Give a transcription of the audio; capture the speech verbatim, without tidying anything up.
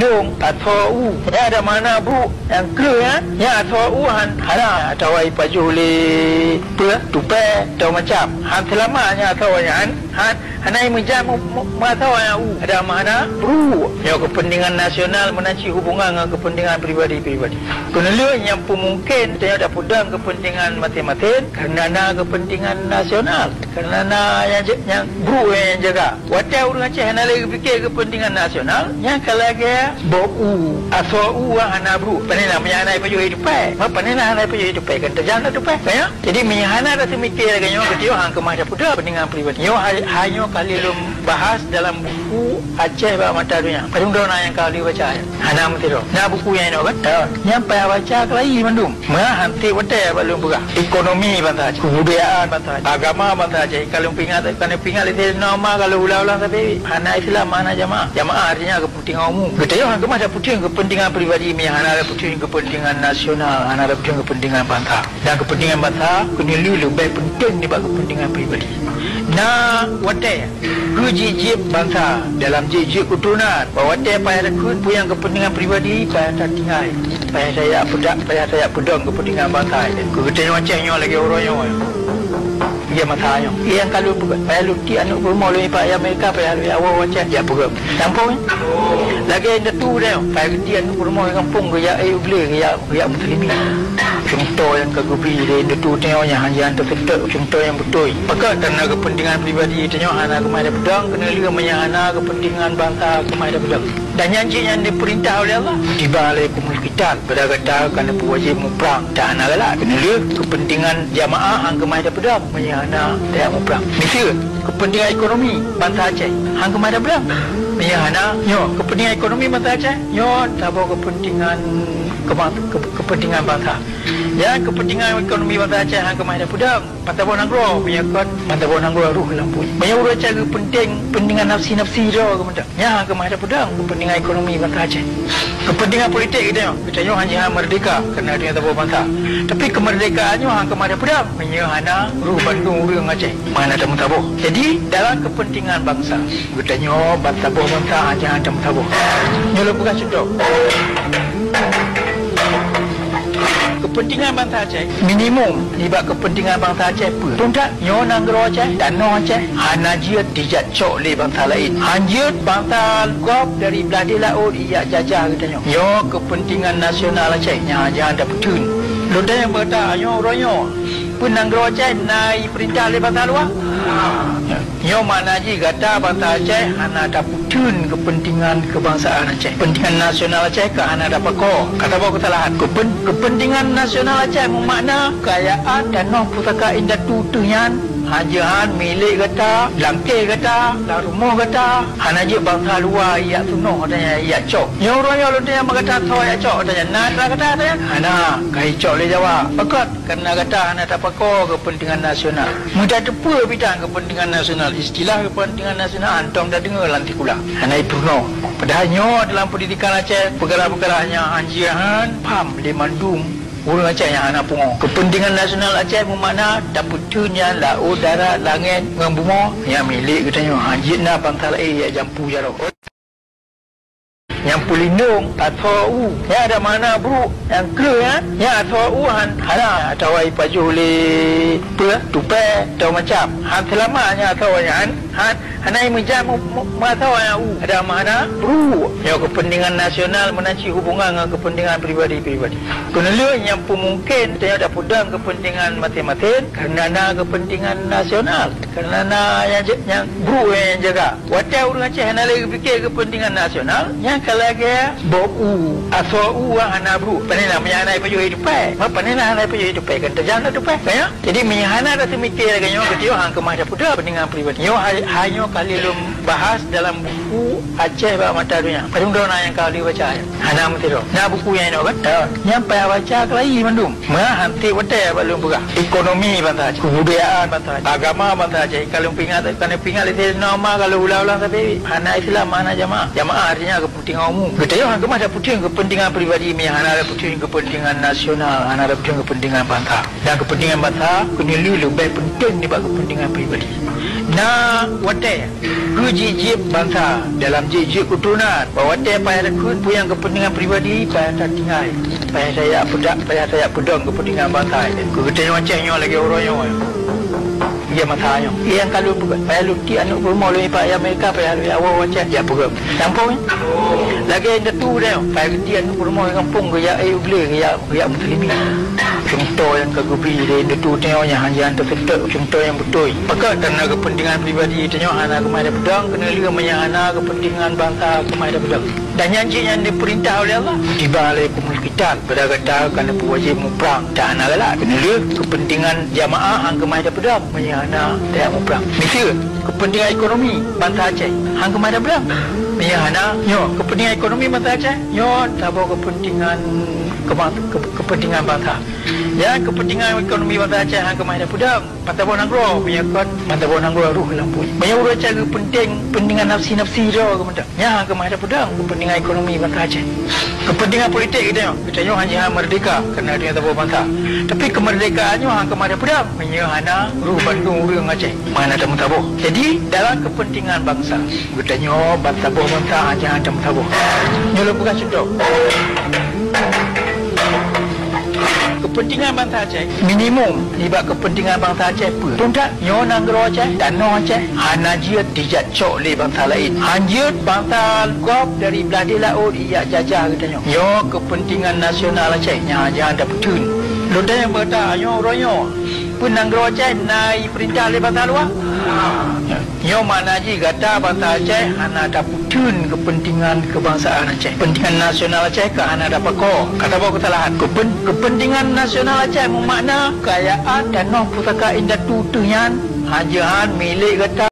Asoe u, nyan ada makna brôk nyang kreueh, nyan. Nyan asoe u han, hana atawa ipajoh lé peue, tupée atau macam. Han seulamat nyan asoe nyan, han, hana imeujan mu-, mu-, meuasoe nyan u. Ada makna brôk. Nyoe keupeuntengan nasional meunan cit hubungan ngon keupeuntengan pribadi-pribadi. Keuneulheueh nyang peumungken tanyoe tapeudong keupeuntengan maséng-maséng, kareuna na keupeuntengan nasional, kareuna na nyang ja-, nyang brôk nyang jaga. Watée ureuëng Aceh hana lé geupike keupeuntengan nasional, nyan ka lagée boh u, asoe u hana brôk. Pane na meunyo hana ipajoh ié tupée. Ma pane na hana ipajoh ié tupée, kan tajam na tupée, kan ya? Jadi meunyo hana taseumike lagée nyoe, geutanyoe han keumah tapeudong keupeuntengan pribadi. Nyoe ha-, hai nyoe ka lheueh lôn bahas dalam buku Aceh bak Mata Donya. Padum droe na nyang ka lheueh baca nyan? Hana meusidroe. Na buku nyan inoe kan? Ya. Nyan payah baca keulayi mandum. Meuhan tieb watée bak lôn peugah, ekonomi bansa Aceh, keubudayaan bansa Aceh, agama bansa Aceh, ka lôn peuingat, ka lôn peuingat lé Saidina Umar, ka lôn ulang-ulang sabe, hana Islam, hana jamaah. Jamaah artinya keupeuntengan umum. Geutanyoe han keumah tapeudong keupeuntengan pribadi, meunyo hana tapeudong keupeuntengan nasional, hana tapeudong keupeuntengan bansa. Dan keupeuntengan bansa keuneulheueh leubeh peunténg nibak keupeuntengan pribadi. Na watée keu jieb-jieb bansa, dalam jieb-jieb keuturonan, bak watée payah takheun peue nyang keupeuntengan pribadi, payah tatinggai, payah tajak peudak, payah tajak peudong keupeuntengan bansa. Keu geutanyoe Aceh nyoe lagée uroe nyoe, ya masa nyoe. Nyang ka lheueh peugah, payah lôn tiek aneuk peurumoh lôn ipak Amerika, payah lôn jak woe u Aceh jak peugah. Sampoe nyoe, lagée indatu nyoe, payah geutiek aneuk peurumoh di gampông geujak, eh, u glé geujak, geujak muslimin. Cuntoh nyang ka geubi lé indatu nyoe nyang hana teuseutôt, cuntoh nyang beutôi. Pakon? Kareuna keupeuntengan pribadi tanyoe hana keumah tapeudong, keuneulheueh meunyo hana keupeuntengan bansa keumah tapeudong. Dan nyan cit nyang dipeurintah uleh Allah, "Kutiba alaikumul qital," bak gata ka neupeuwajéb muprang. Dan hana galak, keuneulheueh keupeuntengan jamaah han keumah tapeudong meunyo hana tajak muprang. Miseue, keupeuntengan ekonomi bansa Aceh han keumah tapeudong meunyo hana, nyoe, keupeuntengan ekonomi bansa Aceh nyoe saboh keupeuntengan keuma-, keu-, keupeuntengan bansa. Ya, keupeuntengan ekonomi bansa Aceh han keumah tapeudong. Ban saboh nanggroe, meunyoe kon ban saboh nanggroe rôh lam buet. Meunyoe ureuëng Aceh geupeunténg keupeuntengan nafsi-nafsi droe geuh mantong, nyan han keumah tapeudong keupeuntengan ekonomi bansa Aceh. Keupeuntengan politik geutanyoe, geutanyoe hana jiha meurdeka kareuna geutanyoe saboh bansa. Tapi keumeurdekaan nyoe han keumah tapeudong meunyoe hana rôh bandum ureuëng Aceh, hana tameusaboh. Jadi, dalam keupeuntengan bansa, geutanyoe ban saboh bansa hana jiha tameusaboh. Nyoe lôn peugah cuntoh. Keupeuntengan bansa Aceh minimum nibak keupeuntengan bansa Aceh peue? Peue that? Nyoe nanggroe Aceh, tanoh Aceh, hana jeuet dijak cok lé bansa laén. Han jeuet bansa gob dari blah deh laôt ijak jajah geutanyoe. Nyoe keupeuntengan nasional Aceh nyang hana tapeutheun. Lôn tanyong bak gata, nyoe uroe nyoe, peue nanggroe Aceh na ipeurintah lé bansa luwa? Nyoe makna jih gata bansa Aceh hana tapeutheun keupeuntengan keubangsaan Aceh. Keupeuntengan nasional Aceh ka hana tapakoe. Ka saboh keusalahan. Keupen-, keupeuntengan nasional Aceh meumakna keukayaan tanoh pusaka indatu teuh nyan, han jeuet han milék gata, lam kèh gata, lam rumoh gata, hana jeuet bansa luwa ijak tunoh ata nyan ijak cok. Nyoe uroe nyoe lôn tanyong bak gata, soe ijak cok ata nyan? Na atra gata ata nyan? Hana, ka icok lé Jawa. Pakon? Kareuna gata hana tapakoe keupeuntengan nasional. Meutateupeue bidan keupeuntengan nasional, istilah keupeuntengan nasional hantom tadeungoe lam sikula. Hana ipeurunoe. Padahai nyoe dalam peundidikan Aceh, peukara-peukara nyan han jeuet han paham lé mandum ureuëng Aceh nyang hana pungo. Keupeuntengan nasional Aceh meumakna tapeutheun nyan laôt, darat, langét ngon bumoe nyang milék geutanyoe, han jeuet na bansa laén ijak jampu jaroe. Nyang peulindong asoe u, nyan ada makna brôk nyang kreueh nyan. Nyan asoe u han, hana atawa ipajoh lé peue, tupée atau macam. Han seulamat nyan asoe nyan, han, hana imeujan mu-, mu-, meuasoe nyan u. Ada makna brôk. Nyoe keupeuntengan nasional meunan cit hubungan ngon keupeuntengan pribadi-pribadi. Keuneulheueh nyang peumungken tanyoe tapeudong keupeuntengan maséng-maséng, kareuna na keupeuntengan nasional, kareuna na nyang ja-, nyang brôk nyang jaga. Watée ureuëng Aceh hana lé geupike keupeuntengan nasional, nyan ka lagée boh u, asoe u hana brôk. Pane na meunyo hana ipajoh ié tupée. Ma pane na hana ipajoh ié tupée, kan tajam na tupée, kan ya? Jadi meunyo hana taseumike lagée nyoe, geutanyoe han keumah tapeudong keupeuntengan pribadi. Nyoe hai, hai nyoe ka lheueh lôn bahas dalam buku Aceh bak Mata Donya. Padum droe na nyang ka lheueh baca nyan? Hana meusidroe. Na buku nyan inoe kan? Ya. Nyan payah baca keulayi mandum. Meuhan tieb watée bak lôn peugah, ekonomi bansa Aceh, kebudayaan bansa Aceh, agama bansa Aceh, ka lôn peuingat, ka lôn peuingat lé Saidina Umar, ka lôn ulang-ulang sabe, hana Islam, hana jamaah. Jamaah artinya keupeuntengan umum. Geutanyoe han keumah tapeudong keupeuntengan pribadi, meunyo hana tapeudong keupeuntengan nasional, hana tapeudong keupeuntengan bansa. Dan keupeuntengan bansa keuneulheueh leubeh peunténg nibak keupeuntengan pribadi. Na watèe keu jieb-jieb bansa dalam jieb-jieb keuturonan, bak watèe payah takheun peue nyang keupeuntengan pribadi, payah tatinggai, payah tajak peudak, payah tajak peudong keupeuntengan bansa. Keu geutanyoe Aceh nyoe lagèe uroe nyoe. Iya masa nyoe. Iya nyang ka lôn peugah, payah lôn tiek aneuk peurumoh lôn nibak Amerika, payah lôn jak woe u Aceh jak peugah. Lampôh nyoe. Lagèe indatu nyoe, payah geutiek aneuk peurumoh di gampông geujak, eh, u glé geujak, geujak muslimin. Cuntoh nyang ka geubri lé indatu nyoe nyang hana teuseutôt, cuntoh nyang beutôi. Pakon? Karena keupeuntengan pribadi tanyoe hana keumah tapeudong, keuneulheueh meunyo hana keupeuntengan bansa keumah tapeudong. Dan nyan cit nyang dipeurintah oleh Allah, "Kutiba alaikumul qital," bak gata ka neupeuwajéb muprang, dan hana galak. Keuneulheueh keupeuntengan jamaah han keumah tapeudong meunyo hana tajak muprang. Miseue, keupeuntengan ekonomi bansa Aceh han keumah tapeudong meunyo hana, nyoe, keupeuntengan ekonomi bansa Aceh nyoe saboh keupeuntengan keuma-, keu-, keupeuntengan bansa. Ya, keupeuntengan ekonomi bansa Aceh han keumah tapeudong. Ban saboh nanggroe, meunyoe kon ban saboh nanggroe rôh lam buet. Meunyoe ureueng Aceh geupeunténg keupeuntengan nafsi-nafsi droe geuh mantong, nyan han keumah tapeudong keupeuntengan ekonomi bansa Aceh. Keupeuntengan politik geutanyoe, geutanyoe hana jiha meurdeka karena geutanyoe saboh bansa. Tapi keumeurdekaan nyoe han keumah tapeudong meunyoe hana rôh bandum ureueng Aceh, meuhana tameusaboh. Jadi, dalam keupeuntengan bansa, geutanyoe ban saboh bansa hana jiha tameusaboh. Nyoe lôn peugah cuntoh. Keupeuntengan bansa Aceh, minimum nibak keupeuntengan bansa Aceh peue? Peue that? Nyoe nanggroe Aceh, tanoh Aceh, hana jeuet dijak cok lé bansa laén. Han jeuet bansa gob dari blah deh laôt ijak jajah geutanyoe. Nyoe keupeuntengan nasional Aceh nyang hana tapeutheun. Lôn tanyong bak gata, nyoe uroe nyoe, peue nanggroe Aceh na jipeurintah lé bansa luwa? Nyoe makna jih gata bansa Aceh hana tapeutheun keupeuntengan keubangsaan Aceh. Keupeuntengan nasional Aceh ka hana tapakoe. Ka saboh keusalahan. Keupen-, keupeuntengan nasional Aceh meumakna keukayaan tanoh pusaka indatu teuh nyan hana jiha milék gata.